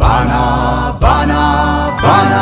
ባና ባና ባና።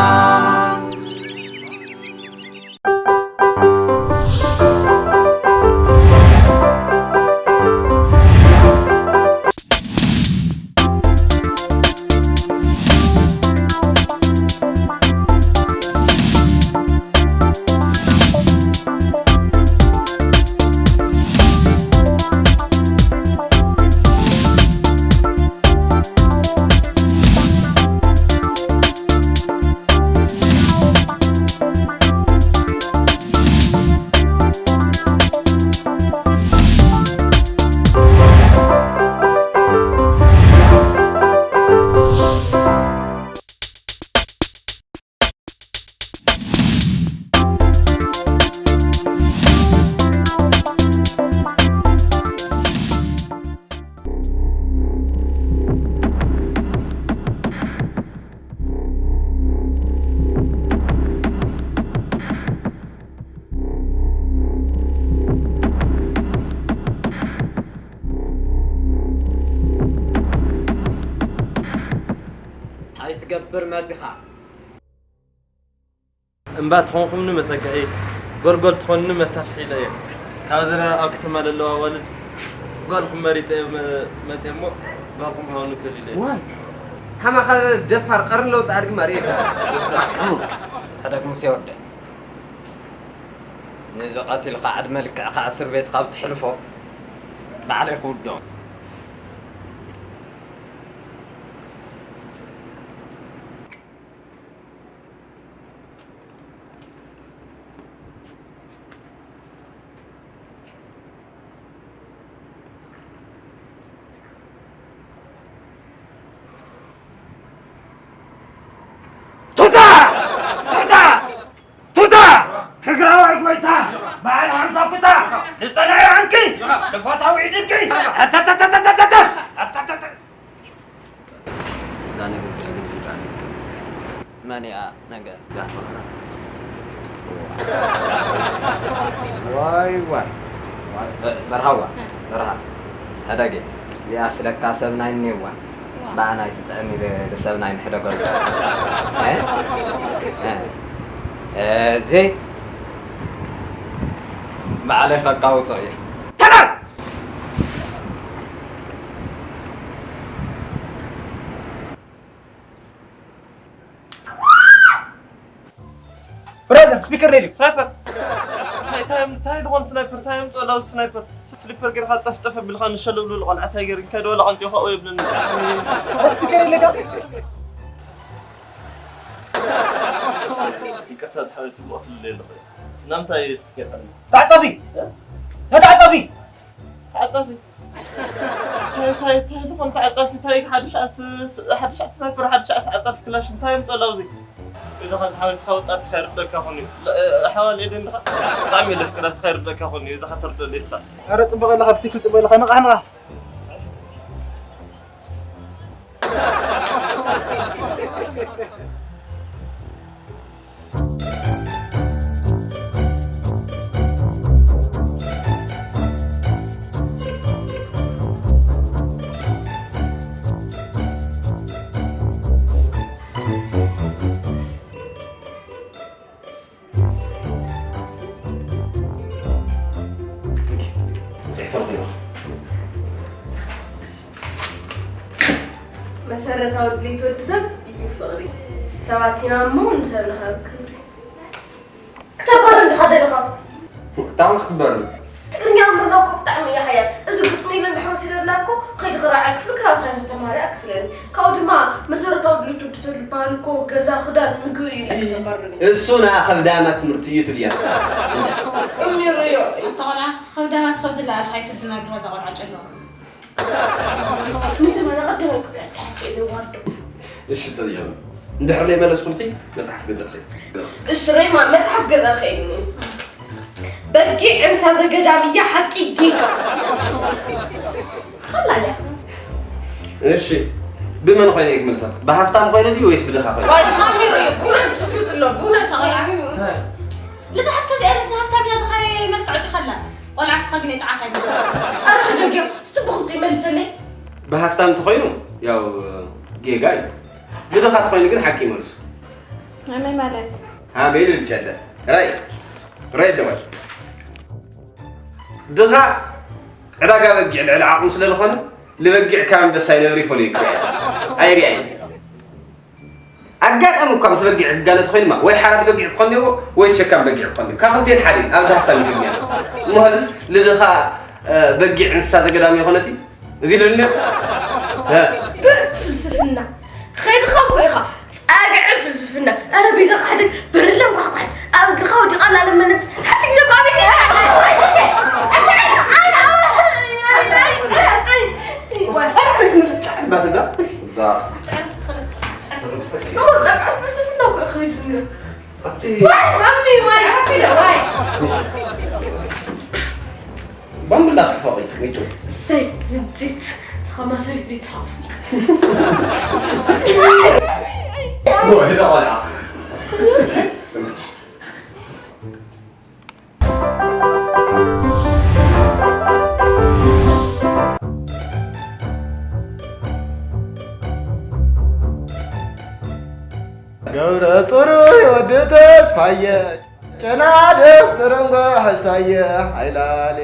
እንታይ ትገብር መጺኻ? እምባ ትኾንኩምኒ መጸግዒ፣ ጎልጎል ትኾንኒ መሳፍሒ ኢለ እየ። ካብ ዝና ኣብ ከተማ ለለዋ ኣዋልድ ጓልኩም መሪጸ እየ መ-፣ መጽየ እሞ ጓልኩም ሃውኒ ክብል ኢለ እየ። ዋይ! ከማኻ ዝበለ ደፋር ቀርኒ ለውፂ ኣድጊ ማርየ። ሕሙቅ ሕደግ ሙሴ ወደ። ነዚ ቀቲልካ ዕድመ ልክዕካ እስር ቤት ካብ ትሕልፎ ባዕለይ ክውድኦ። ቱታ! ቱታ! ቱታ! ትግራዋይ ጎይታ! በዓል ሓምሳ ኩታ! ዝጸንዐ ዓንኪ! ንፈታዊ ኢድንኪ! ኣተተተተተተተ! ኣተተተ! እዛ ነገር እዚኣ ግን ስልጣን መን እያ ነገር? እዛ ትበሃል። ዋይ፣ ዋይ። ዋይ፣ እ፣ ዘርሃዋ፣ ዘርሃ። ሕደጌ። እዚኣ ስለካ ሰብ ናይ እኔዋ። ዋ። ብኣ ናይ ትጥዕም ኢለ ሰብ ናይ ንሕደገሉ። እ? እ። እዚ ባዕለይ ከቃውጾ እየ። ተናል! ብራዘር፣ ስፒከር ሬድዮ። ስናይፐር። እንታይ፣ እንታይ፣ እንታይ ዝኾን ስናይፐር? እንታይ የምፅኦ ላውዚ ስናይፐር? ስሊፐር ጌርካ ጠፍጠፍ ኣቢልካ ንሸለብሉ ቆልዓ እንታይ ገይሩ? እንታይ ደወለ ቀንጢ ኸኡ የብለኒ። ስፒከር የለካ? ይቅርታ፣ ዝሓወይ፣ ጽቡቕ ስልለ የለኹ። ናምታይ ስፒከር ኣለካ? ተዓጸፊ! እ? ተዓጸፊ! ተዓጻፊ። እንታይ፣ እንታይ፣ እንታይ ዝኾን ተዓጻፊ? እንታይ ሓድሽ ኣስ-፣ ሓድሽ ኣስ-፣ ስናይፐር፣ ሓድሽ ኣስ-፣ ተዓጻፊ ክላሽ፣ እንታይ የምፅኦ ላውዚ? ኢሉ ኸዚ ሓዊስካ ወጣት ስኻ ይርደካ ኾን እዩ። ለ-፣ ኣሕዋል ኤደን ድኻ? ብጣዕሚ የለፍቅራ ስኻ ይርደካ ኾን እዩ። እዛ ኸተርደለይ ስኻ። ኧረ ፅቡቕ ኣለኻ፣ ብትክክል ፅቡቕ ኣለኻ። ንቕሕ፣ ንቕሕ። መሰረታዊ ድሌት ወዲ ሰብ እዩ ፍቕሪ። ሰባት ኢና እሞ ንሰብ ንሃብ ክብሪ። ክተባርር እንዲኻ ደለኻ። ብጣዕሚ ክትባርር። ትግርኛ ምርዳእ እኮ ብጣዕሚ እዩ ሓያል። እዚ ግጥሚ ኢለ እንድሕር ወሲደላ እኮ ከይዲ ክራዓይ ክፍሊ ክላስ ናይ መስተማርያ ክትብለኒ። ካብኡ ድማ መሰረታዊ ድሌት ወዲ ሰብ ዝበሃል እኮ ገዛ፣ ክዳን፣ ምግቢ እዩ ኢላ ክተባርር። እሱ ንዓ ከብዳማት ትምህርቲ እዩ ትብልያ ስኻ። እሚርዮ። ኣታ ቆልዓ ከብዳማት ከብዲ ለኣልካ ኣይትድናግራ እዛ ቆልዓ ጨለዋ። ንዘመና ቀዳማይ ክፍሊ ኣተሓሕዘ ዘዋርዶ። እሺ፣ ጸሊኦም። እንድሕር ዘይመለስኩልኪ መጽሓፍ ገዛልኪ። እሺ፣ ሬማ፣ መጽሓፍ ገዛልኪ ኢልኒ። በጊዕ እንስሳ ዘገዳም እያ፣ ሓቂ ጌጋ። ኸላል እያ። እሺ፣ ብመን ኮይነ እየ ክመልሰልኪ? ብሃፍታም ኮይነ ድዩ ወይስ ብድኻ ኮይነ? ዋይ፣ ታሚሮ እዩ፣ ቡና ትስፍጥ ኣሎ፣ ቡና ተቐይሩ። ልዛ ሕቶ እዚኣ ርእስና ሃፍታም እያ፣ ድኻ መልክዕ ኸላ። ቆልዓ ስኻ ግን የጥዓኻ እዩ። ኣረ ሕደግዮ፣ እስቲ ብኽልቲ መልሰለይ። ብሃፍታም እንተኾይኑ፣ ያው፣ ጌጋ እዩ። ንድኻ ተኾይኑ ግን ሓቂ ይመልሱ። ኣመይ ማለት? ኣመይ ኢሉ ዝጨለ። ራይ። ራይ ደወል። ድኻ ዕዳጋ በጊዕ ልዕሊ ዓቕሙ ስለ ዝኾነ፣ ንበጊዕ ካብ ኣንበሳ ይነብር ይፈልዮ ይክእል። ኣይርኣይ። ኣጋጣሚ እኳ ምስ በጊዕ ክጋለጥ ኮይኑማ፣ ወይ ሓራድ በጊዕ ክኾን እኒዎ፣ ወይ ተሸካሚ በጊዕ ክኾን እኒዎ። ካብ ክልቲኤን ሓደ እዩ፣ ኣብ ድሃፍታ ምክንያት። እሞ ኸዚስ ልድኻ፣ እ፣ በጊዕ እንስሳ ዘገዳም ይኾነት እዩ? እዚ ልብል እኒኦ? እ። ብዕ ፍልስፍና። ኸይድኻ እኮ ኢኻ ጻግዒ ፍልስፍና። ኣረ ቤዛ ካሕድግ ብርለ ጓሕጓሕ። ኣብ እግርኻ ወዲቓ እናለመነት ሓንቲ ግዜ እኮ ኣቤት ይስሓቅ። ኣንተ ትመስል ጫት ባትላ። እዛ ጸግዒ ፍልስፍና እኮ ኸይዱ። ኣብቲ ዋይ፣ ማሚ፣ ዋይ፣ ዓፊለ፣ ዋይ። ባምቡላ ክሕፈቒ፣ ሚጡ። እሰይ፣ እንዴት እስኻ ማሰቤት ዘይትሓፉ። ወይ፣ እዛ ቆልዓ። ገብረ ጽሩይ ወዲ ተስፋየ፣ ጨና ደስ ተረንጓ ሕሳየ፣ ኣይላሌ።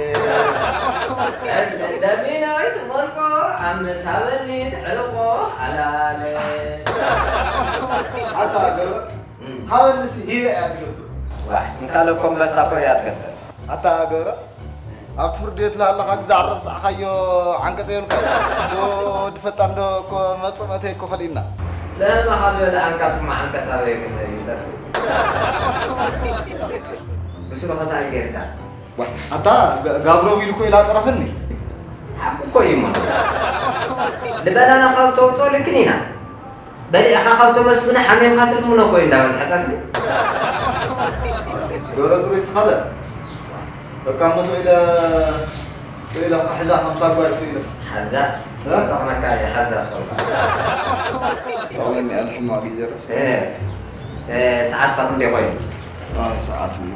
ደስ ደሚናዊት ሞልቆ፣ ኣመሳበኒ ትዕልቆ፣ ኣላሌ። ኣታ ገብረ፣ እም። ሃበንሲ ሂበ እያ ትገብር። ዋይ፣ እንካለ ኮምበሳ እኮ እያ ትገብር። ኣታ ገብረ፣ ኣብቲ ፍርዲ ቤት ለሃለኻ ግዛዕ ረሳዕኻዮ ዓንቀጸ ይብልካ እዩ። እቶ ወዲ ፈጣን ዶ እኮ መጽእ መእተይ እኮ ከሊእና። ለህመኻ ዝበለ ዓንቃ ትማ ዓንቀጽ ኣበይ ግን እዩ ተስፉ? ብስሩ ኸታ ኣይገርካ። ዋ፣ ኣታ ጋ-፣ ጋብሮ ዊል እኮ ኢላ ጠረፈኒ። ሓቁ እኮ እዩ እሞ። ልበላና ካብ ተውጦ ልክን ኢና። በሊዕኻ ካብ ተመስግኖ ሓሚምካ ትልምኖ እኮ እዩ እንዳበዝሐ ጠስሚ። ገብረ ጽሩይ ስኻለ። በቃ እሞ ስቕ ኢለ፣ ስቕ ኢለ ክሕዛ ከም ሳጓ እዩ ኢለ። ሓዛ? እ? ጠቕመካ እየ ሓዛ ስኾልካ። ጠቕመኒ ኣለ ሕማቕ ግዜ ረስ። እ፣ እ፣ ሰዓትካ ክንደይ ኮይኑ? አ፣ ሰዓትማ፣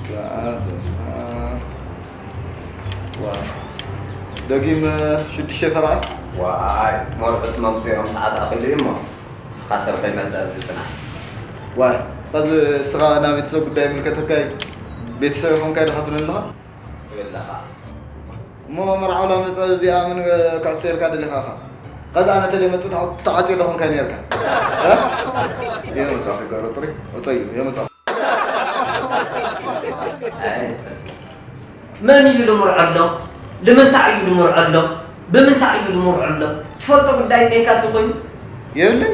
ሰዓትማ፣ ዋ። ደጊም ሽዱሽተ ፈረቓ? ዋይ፣ መርዑት መምፅኦም ሰዓት ኣኽሉ እዩ እሞ፣ ንስኻ ሰብ ከይመፅእ ኣብዚ ፅናሕ። ዋይ፣ ኸዚ እስኻ ናብ ቤተሰብ ጉዳይ ይምልከተካ እዩ። ቤተሰብ ይኾንካ ኢልካ ትብል ኣለኻ? ትብል ኣለኻ። እሞ መርዓውላ መፃ እዚኣ ምን ክዕፀየልካ ደሊኻ ኢኻ? ኸዚ ኣነ ተለይ መፅእ ተዓ-፣ ተዓፅዮ ዶ ኾንካ ነርካ? እ? የመፃኺ ገብረ ጥሪ፣ ዕፀዩ፣ የመፃኺ። ኣይ፣ ጠስሚ። መን እዩ ልምርዖ ኣሎ? ልምንታይ እዩ ልምርዖ ኣሎ? ብምንታይ እዩ ልምርዖ ኣሎ? ትፈልጦ ጉዳይ እኒኤካ እንተኾይኑ? የብልን።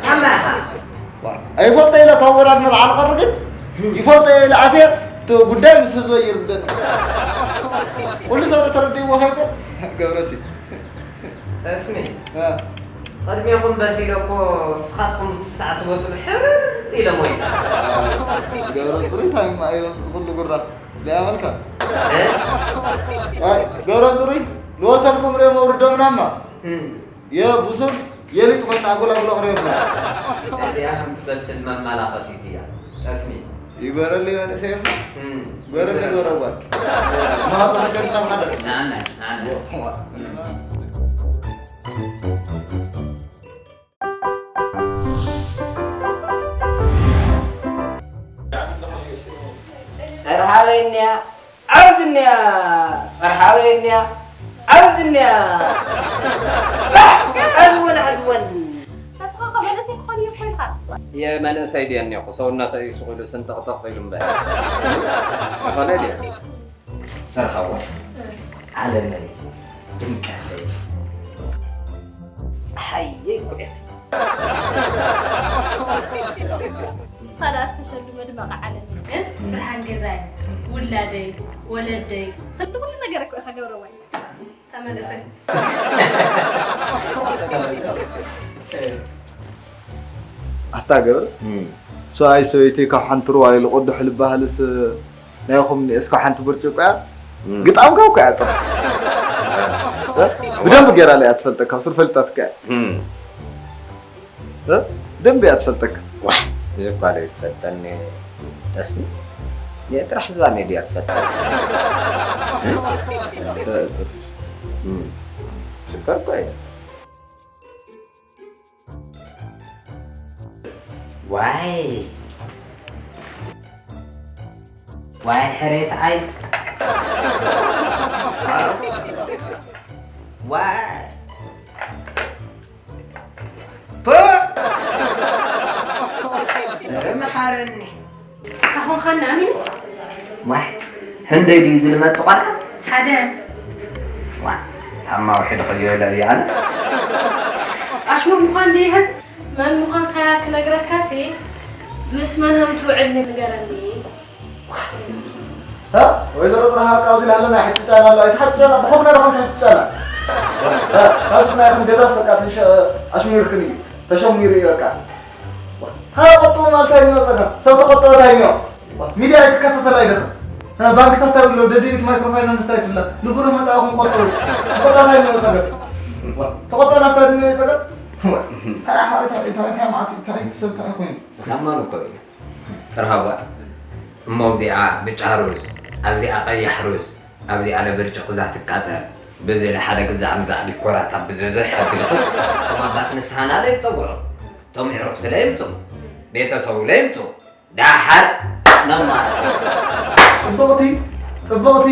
ታማ ኢኻ። ዋ፣ ኣይፈልጦ ኢለ ካብ ወራድ መርዓ ልቐር ግን፣ ይፈልጦ ኢለ ኣትየ፣ እቲ ጉዳይ ምስ ህዝበይ ይርደን። ኩሉ ሰብ ዶ ተረዲእዎ ኸይኮን? ገብረሲ። ጠስሚ። እ። ቅድሜኹም በሲለ እኮ ንስኻትኩም ክሳዕ ትበስሉ ሕርር ኢለ ሞይተ። ገብረ ጽሩይ ታይማ እዮ፣ እዚ ኩሉ ጉራ። ደኣ መልካ። እ? ኣይ፣ ገብረ ጽሩይ፣ ልወሰድኩም ርኤ መውርዶምናማ። እም። የብሱል የሊጥ ኮይና ኣጎላጉሎ ክርእየና። እዚኣ ከም ትበስል መመላኸቲት እያ። ጠስሚ። ይበረለይ መንእሰይ እሞ። እም። ይበረለይ ይበረለይ። ዶሮ ጓል። ማዕጾ ከድና ማለት። ንዓና፣ ንዓና። እም። ጸርሃበይ እንያ፣ ዓውዝ እንያ፣ ጸርሃበይ እንያ፣ ዓውዝ እንያ። ባህ! ዓዝወን፣ ዓዝወን። ናትኻ መንእሰይ ክኾን እየ እኮ ኢልካ። የመንእሰይ ድየ እኒኹ፣ ሰውነተይ እዩ ስቕ ኢሉ ስንጥቕጥቕ ኢሉ እምበር። ዝኾነ ድየ? ሰርሓዋ፣ ዓለመይ፣ ድምቀተይ፣ ጸሓየይ፣ ኩዕት። ካልኣት ተሸልመ ድመቐ ዓለመይ፣ እ? ብርሃን ገዛይ፣ ውላደይ፣ ወለደይ፣ ክንዲ ኩሉ ነገር እኮ ኢኻ ገብረዋይ። ተመለሰ። ኣታ ገብረ፣ እም። ሰብኣይ ሰበይቲ ካብ ሓንቲ ሩባ ኢሉ ቅዱሕ ልበሃልስ ናይኹም እስከ ሓንቲ ብርጭቆ እያ እም። ግጣምካ እኮ እያ ጽቡቕ። እ? ብደንብ ገይራ እያ ትፈልጠካ፣ ሱር ፈልጣትካ እያ። እም። እ? ብደንብ እያ ትፈልጠካ። ዋይ፣ እዚ እኳ ዘይትፈልጠኒ ጠስሚ። እየ ጥራሕ ዝባነይ ድያ ትፈልጠኒ? እም። እም። ሽኮር እኮ እየ። ዋይ ዋይ ሕሬት ዓይ ዋይ ፖ ኧረ መሓረኒ። ኣኾንኻኒ ኣሚኑ። ዋይ ህንደይ ድዩ ዝልመጽ ቆልዓ? ሓደ ዋይ ታማ ውሕድ ኸዮ ለእያለ ኣሽሙር ምዃን ድዩ ይሕዝ? መን ምዃንካ ክነግረካሲ ምስ መን ከም ትውዕል ንገረኒ። ها؟ وإذا ربنا هاك أوزي لهلا ما يحكي تعالى الله يتحكي تعالى بحبنا لهم تحكي تعالى. ها؟ هذا ما يكون جدا سكات إن شاء أشمير كني تشمير يركع. ها قطوا ما التايم يوتنا سوف قطوا تايم يوم. ميديا يتكتت لا يدخل. ها بانك تتر لو دديت مايكرو فاينانس تايت الله نبرة ما تأخذ قطوا. قطوا تايم يوتنا. تقطوا ناس تايم يوتنا. ها ها ها ها ها ما تايم سوف تأخذ. ታማ እኮ እዩ። ጽርሃዋ እሞ ኣብዚኣ ብጫ ሩዝ ኣብዚኣ ቀያሕ ሩዝ ኣብዚኣ ለብርጭቕ እዛ ትቃጸል ብዚ ለሓደ ግዛዕ ምዛዕ ዲኮራት ኣብ ብዝዝሕ ኣቢልኽስ እቶም ኣባት ንስሃና ለይጸውዑ እቶም ዕሩኽቲ ለይምጹ ቤተሰቡ ለይምጹ ዳሓር ነማ ጽብቕቲ ጽብቕቲ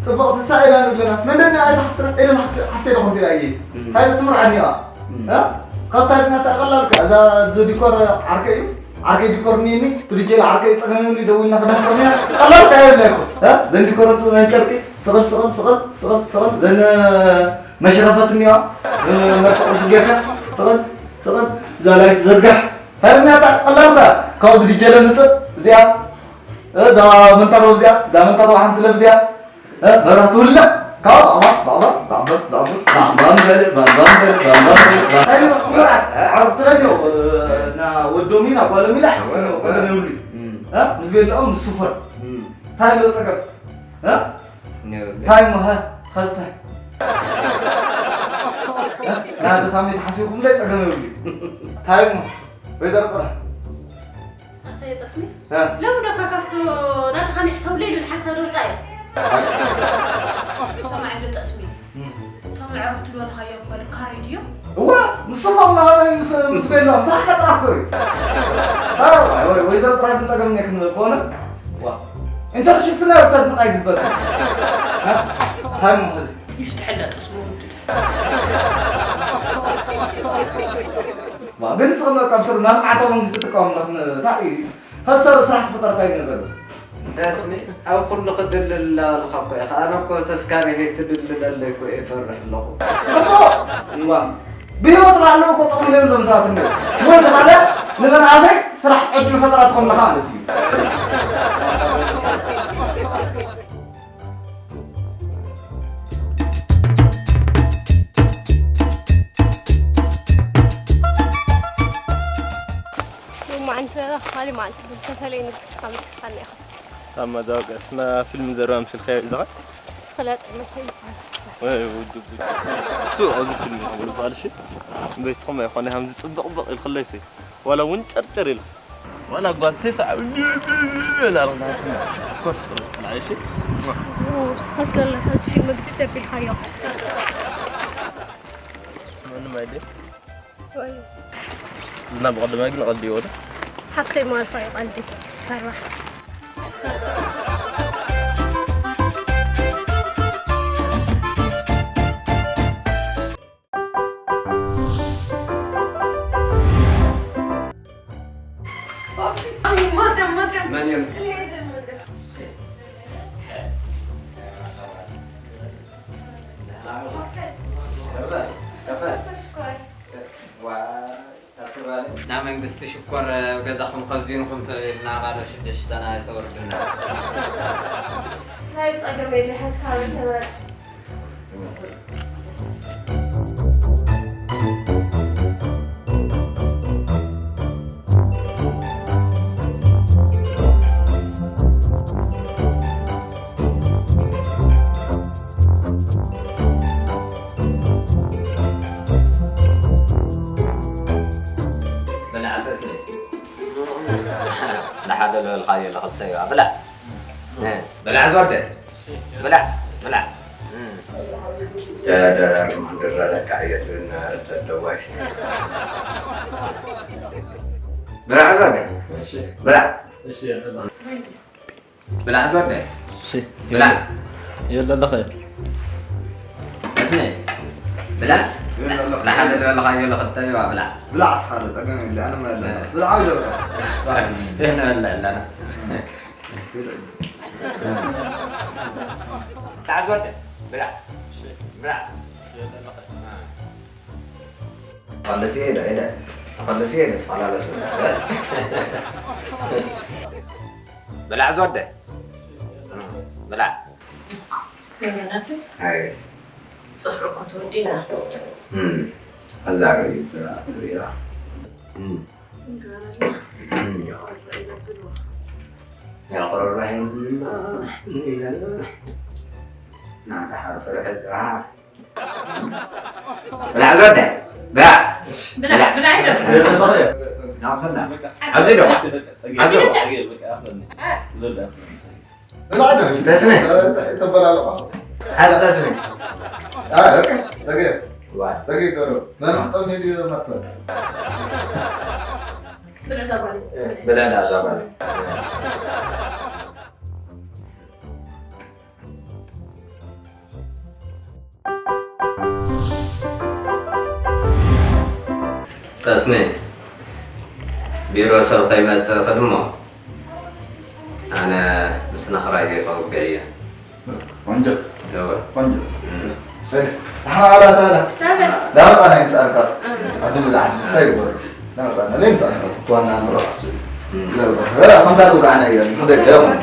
ጽብቕቲ ሳኢላ ንብለና መንደና ኣይትሓፍረ ኢለ ሓፍተ ዶ ኮንቲራ እየ ሃይለ ትምርዓኒ እያ ካስታ ድና ተቐላልካ እዛ እዚ ዲኮር ዓርከ እዩ ዓርከይ ዲኮር እኒኒ ትድጀል ዓርከይ ጸገም ይብሉ ደዊልና ከዳን ጸሚያ ቀላልካ የለ እኮ ዘን ዲኮር ዘን ጨርቂ ስቕል ስቕል ስቕል ስቕል ስቕል ዘን መሽረፈት እኒዋ መርፈቕ ጌርካ ስቕል ስቕል እዛ ላይት ዝርጋሕ ሃይልና እታ ቀላልካ ካብኡ ዝድጀለ ምጽእ እዚኣ እዛ መንታሮ እዚኣ እዛ መንታሮ ሓንቲ ለብ እዚኣ መብራህቲ ውልዕ ካብ ባዕባ ባዕባ ባዕባ ባዕባ ባዕባ በለ ባዕባ በለ ባዕባ በለ ባዕባ በለ ኩመራ ዓርኩ ትረድዮ ና ወዶሚ ና ጓሎሚ ላ ቀደም ይውሉ ምስ ቤላኦም ምስ ሱፈር እንታይ ኣሎ ጸገም እንታይ ሞ ኸዝታይ ናድኻሚ ተሓሲብኩም ላይ ጸገም ይብሉ እንታይ ሞ ወይዘሮ ጥራሕ ኣሰየ ጠስሚ ሎሚ ዶ ካብቶ ናድኻሚ ሕሰብለይ ኢሉ ሓሳብ ወጻኢ ሰማዕ ዶ ጠስሚ እቶም ዕሩት ዝበልኻዮም በልካ ሬድዮ እዋ ንሱ ኸም ናሃበይ ምስ ቤሎም ስራሕ ከጥራሕ ኮዩ ወይዘሮ ጥራሕ ግን ጸገም እኔ ክንብል በሆነ ኢንተርንሽፕ ና ተድንቕ ኣይግበርን ሃይሞ ሕዚ ይፍትሐላ ጠስሚ ወንድለ ግን ንስኽም ካብ ስር ናብ ማዕተብ መንግስቲ ትቃወም ኣለኽን እንታይ እዩ ሀሳብ ስራሕ ትፈጠር እንታይ ነገር ደስሚ ኣብ ኩሉ ክድልል ኣለኻ እኮ ኢኻ ኣነ እኮ ተስካሪ ከይትድልለለይ እኮ እየ ፈርሕ ኣለኹ እዋ ብህይወት ላለው እኮ ጥቕሚ ዘይብሎም ሰባት እንደ ሞት ካለ ንመንኣሰይ ስራሕ ዕድል ፈጠራ ትኾን ኣለኻ ማለት እዩ ሎማዓንቲ ካሊእ መዓልቲ ብዝተፈለየ ንጉስኻ መሲልካና ኢኻ። ኣብ መዛወቂ እስና ፊልም ዘረባ ምስልካዮ እዩ ዝቐ እስኽላ ጥዕመት ይበሃል። ወይ ውድብ እሱ ኣብዚ ፊልም ይኸብሉ በሃል እሺ በይትኹም ኣይኮነ ሃምዚ ጽብቕ ብቕ ኢልክለይ ሰይ ዋላ እውን ጨርጨር ኢልክ ዋላ ጓል ተስዓ ላልናት ኮፍ ጥርጥና እሺ እስኻ ስለለካ እዚ ፊልም ብትጅ ኣቢልካዮ ምንም ኣይደ ዝናብ ብቐደማይ ግን ቐልዲ ይወደ ሓፍተይ ማልፋ እዩ ቐልዲ ፈራሕ መን እዮም ና መንግስቲ ሽኮር ኣብ ገዛኹም ከዚንኹም ትብልና ቃሎ ሽዱሽተና ኣይተወርዱና ናይ ጸገም የለ ሓስካ ሰባድ ንሓደ ልበልካዮ ለኽልተ እዩ ብላዕ ብላዕ ዝወደ ብላዕ ብላዕ ተደራርም ድረረካ እየ ትብል ነበረት ተደዋይስ ብላዕ ዞር በል። እሺ። ብላዕ። እሺ፣ ብላዕ። ብላዕ ዞር በል። እሺ። ብላዕ። የለ ኣለኸ። እስመ። ብላዕ። የለ ኣለኸ። ንሓደ ዶ ኣለኻ? የለ ክልተ ይባ ብላዕ። ብላዕ እስኻ ዶ ጸገም የለ፣ ኣነ ማለት ነው። እ። ብላዕ ዞር በል። ይህን በል ኣለና። ብላዕ ዞር በል። ብላዕ። ብላዕ። ተቐለሲ ሄደ፣ ሄደ። ተቐለሲ ሄደ፣ ተቐላለሱ። ብላዕ ዝወደ። ብላዕ። መብራህቱ፣ ኣይ። ጽፍሪ እኮ ተወዲእና። እም። ኣዛረቢ ስራ ትሪራ። እም። እም። የቕረራ ይምና። ናታ ሓርፈረ ዕዝራ። ብላዕ ዝወደ። ብላዕ። ብላዕ፣ ብላዕ ኢሎም። ናውሰና። ኣብዚ ዶ። ኣብዚ ዶ። ብላዕ ዶ። ተስሜ። ተበላለቑ። ሓዚ ተስሜ። አ፣ ኦኬ። ጸገ። ዋ። ጸገ ይገሩ። መማሕጠኒ ድዩ መጥቶ? ብላዕ ዳ ዛባል። ጠስሚ፣ ቢሮ ሰብ ከይመጽእ ቅድሞ ኣነ ምስ ነኽራይ ከውግዕ እየ። ቆንጆ። እወ። ቆንጆ። እም። እህ፣ ንሕና ኣላ ተላ። ዳመጻና ይንስኣልካ። ኣዱ ብላዕ፣ እንታይ ይግበር? ዳመጻና ለይንስኣልካ። ዋና ምሮ ኣሱ። እም። ዘርባ። ወላ ከምታ ልውጋዕና እያ። ንኽደገ ይኹን።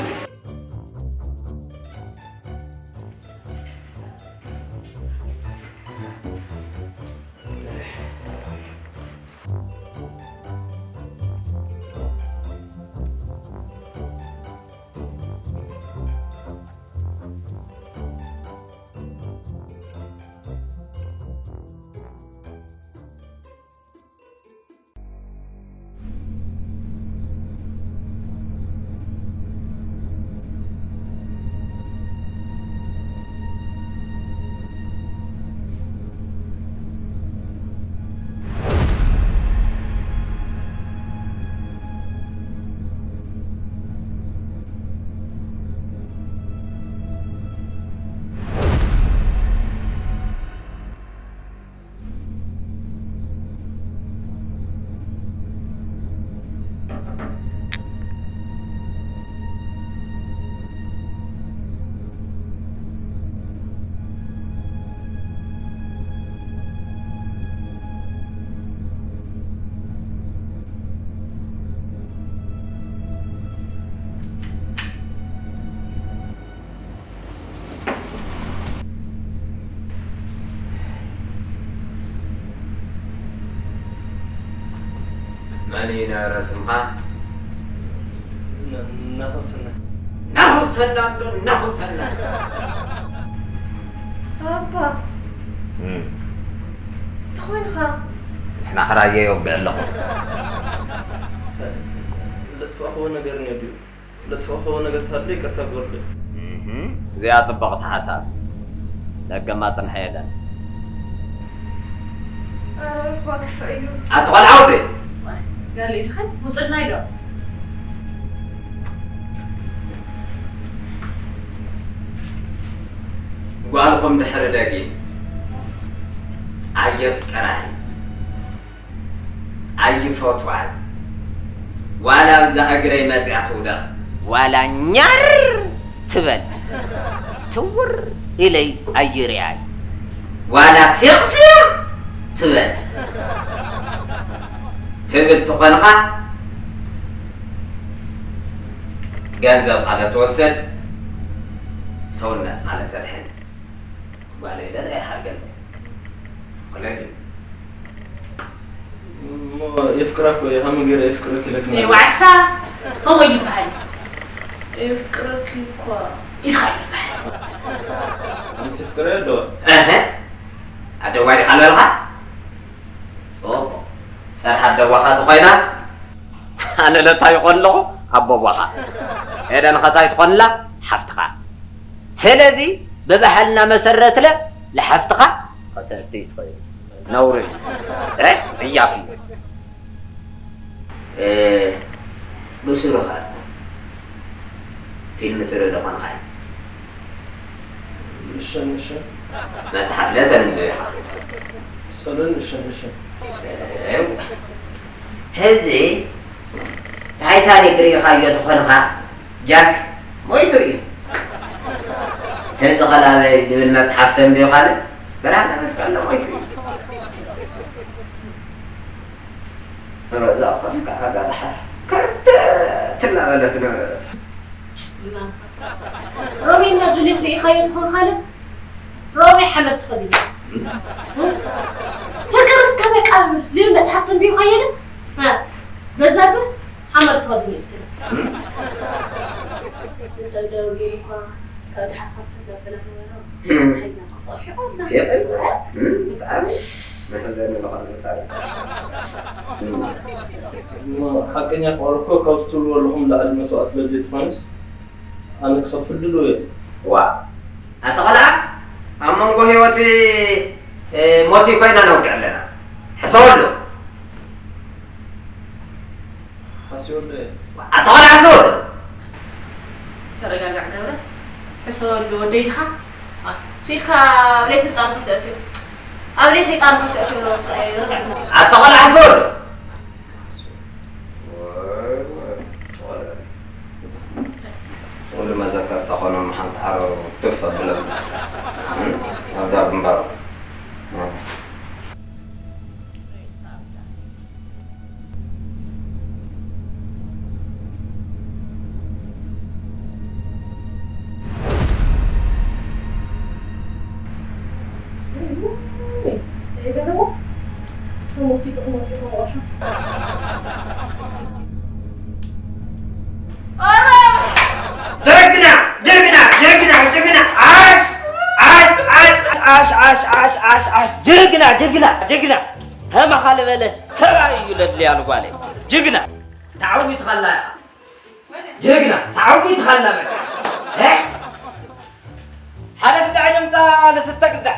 መን እዩ ነበረ ስምኻ? ና-፣ ናሆሰና። ናሆሰና እንዶ ናሆሰና። ኣባ። እም። እንታይ ኾይንኻ? ምስ ናኽራየ የውግዕ ኣለኹ። ለጥፋእኽዎ ነገር እኒኦ ድዩ? ለጥፋእኽዎ ነገር ተሃልዩ ይቅርታ ግበሩለይ። እህ፣ እዚኣ ጽብቕቲ ሓሳብ። ደገማ ጽንሐ የለን። ኣረ፣ እኳ ክፍዕ እዩ። ኣቲ ቆልዓ ውፅእ። ጋል ኢልኸን ውፅናይ ዶ? ጓልኹም ድሕሪ ደጊም ኣየፍቅራይ። ኣይፈትዋን። ዋላ ኣብዛ እግረይ መጽያ ትውደቕ። ዋላ ኛር ትበል። ትውር ኢለይ ኣይርእያን። ዋላ ፊቕ ፊቕ ትበል። ትብል ትኾንኻ፣ ገንዘብኻ ለትወስድ፣ ሰውነትኻ ለተድሕን። ጓለይ፣ ለዘይሓርገለይ። ወለዲ። እሞ የፍቅራ እኮ እየ፣ ሃመን ገይረ የፍቅረኪ ኢለኪ እየ ማለት። ዋዕሳ፣ ከምኡ ይበሃል። የፍቅረኪ እኮ ኢልካ ይበሃል። ኣነስ የፍቅረ ኣለዋ። እህ፣ ኣደዋይ ዲኻ ዝበልኻ? ጽቡቕ። ጸርሓ ኣደዋኻ ተኾይና፣ ኣነ ለታይ ይኾን ኣለኹ ኣቦቦኻ። ኤደን ኸታይ ትኾንላ ሓፍትኻ። ስለዚ ብባህልና መሰረትለ ለሓፍትኻ ኸተእቲ ትኽእል። ነውሪ እዩ። እ? ጽያፍ እዩ። እ፣ ብስሩ ኸ ፊልም ትርኢ ዶ ኾንኻ? ንሸን ንሸን። መጽሓፍ ለ ተንብብ ኢኻ። ሰለን ንሸን ንሸን። እው። ሕዚ ታይታኒክ ርኢኻዮ ተኾንኻ፣ ጃክ ሞይቱ እዩ። ሕዚ ኸላበይ ዝብል መጽሓፍ ተንብብ ኻለ፣ ብርሃነ መስቀል ዶ ሞይቱ እዩ። ሮዛ ኳስ ከዓ ጋዳሓ ከርተት እናበለት ነበረት። ሮሜና ጁልየት ርኢኻዮ ትኾን ኻለ? ሮሜ ሓመድ ትኸድዩ። ፍቅር እስከ መቃብር ልብል መጽሓፍ ተንብዩ ኻየለ? በዛብህ ሓመድ ትኸድዩ ይስሉ። ንሰብ ደው ቢሉ እኳ እስካብ ድሓር ካብ ትነብላ ነበረ። ፊቕን? እም፣ ብጣዕሚ መሕዘኒ ዝኾነ ታሪኽ። እም። እሞ ሓቀኛ ፍቕሪ እኮ ካብ ዝትብልዎ ኣለኹም ላዕሊ መስዋእቲ ለድልዮ ተኾይኑስ ኣነ ክኸፍል ድሉው እየ። ዋ፣ ኣታ ቆልዓ ኣብ መንጎ ህይወት፣ እ፣ ሞት ኮይና ነውግዕ ኣለና። ሕሰበሉ። ሓሲበሉ እየ። ኣታ ቆልዓ ሕሰበሉ። ተረጋጋዕ ገብረ። ሕሰበሉ ወደይ ዲኻ? አ፣ ፊልካ ኣብ ለይ ስልጣን ከይተእትዮ። ኣብ ለይ ሰይጣን ከይተእትዮ ነው እሱ፣ ኣይ፣ ርግዕ። ኣታ ቆልዓ ሕሰበሉ። ወይ፣ ወይ፣ ቆልዓ። ወዲ መዘከርታ ኮኖም ሓንቲ ዓረብ ትፍ ኣብሎም። እም? ኣብዛ ግንባሩ። እም። ጀግና፣ ጀግና፣ ጀግና፣ ጀግና። ዓሽ፣ ዓሽ፣ ዓሽ፣ ዓሽ፣ ዓሽ፣ ዓሽ፣ ዓሽ፣ ዓሽ። ጀግና፣ ጀግና፣ ጀግና። ከማኻ ዝበለ ሰብኣይ እዩ ለድልያ ንጓለይ። ጅግና። ተዓዊትኻላ ኢኻ። ጅግና። ተዓዊትኻላ በቃ። እ? ሓደ ግዛዕ ንምጻ ለስተ ግዛዕ።